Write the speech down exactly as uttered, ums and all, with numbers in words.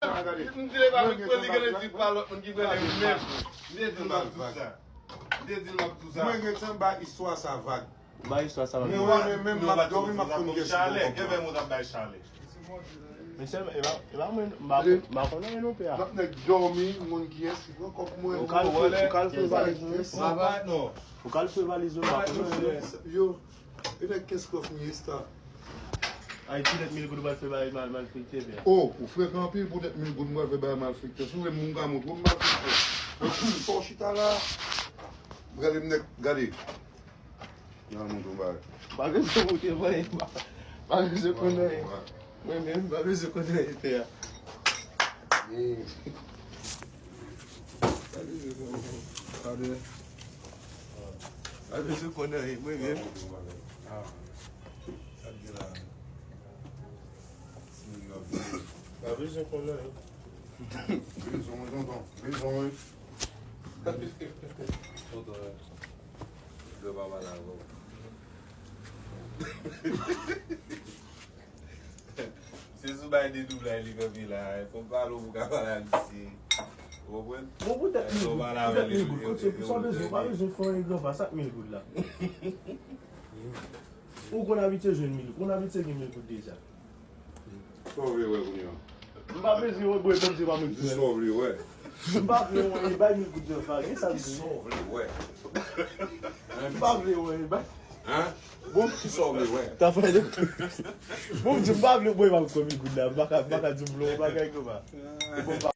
M di li pa mwen ki pran li, gen di pa lòt moun ki pran li menm. M te di l m ap di w sa. M te di l m ap di w sa. Mwen gentan ba istwa sa vag. Ba istwa sa vag. Mwen, mwen menm, m ap dòmi, m ap konn kiyès ki bon kòb la. Mesye, e pa, e pa mwen, m pa, m pa konn anyen non, pè a. Lòt nèg dòmi, moun kiyès ki pran kòb mwen. Ou kal fè, ou kal fè valiz mwen. Ou kal fè valiz mwen, m pa konn anyen non. Yo, e nèg kenz kòb m ye, sta. Ay, ti nèt mil goud ou pral fè bay mal, malfektè, pè a. Oh, ou frekan anpil pou nèt mil goud m pral fè bay malfektè. Si w vle m ka montre w malfektè. Mwen tou sa w chita la. Gade m nèg, gade. Nan montre w bagay. Pa bezwen montre mwen, pa, pa bezwen konn anyen. Mwen menm, pa bezwen konn anyen, pè a. Pa bezwen konn anyen. Pa bezwen konn anyen, mwen menm. Ah. Sa k gen la? Pa bezwen konn anyen. Bezwen, tonton. Bezwen, wi. Tonton, wi. Lè pa pale avè w. Se sou bay de doublay li kanpe la. Fò m pale w pou w ka pale a misye. Ou konprann? Bon, poutèt mil goud, poutèt mil goud, kote, sa w bezwen, ou pa bezwen fè anyen granpa, sa k mil goud la? Ou konn abitye jwenn mil, ou konn abitye gen mil goud deja. Sa w vle wè kounye a? M pa bezwen wè, bro, kòmsi pa mwen ki wè. Di sa w vle wè. M pa vle wè, e bay mil goud nan vag, e sa l di. Di sa w vle wè. M pa vle wè, e bay. Hein? Bon, di sa w vle wè. Ta fè de. Bon, m di m pa vle, bro, e pa m kwè mil goud la. M pa ka, m pa ka di m vle wè bagay konsa. E bon,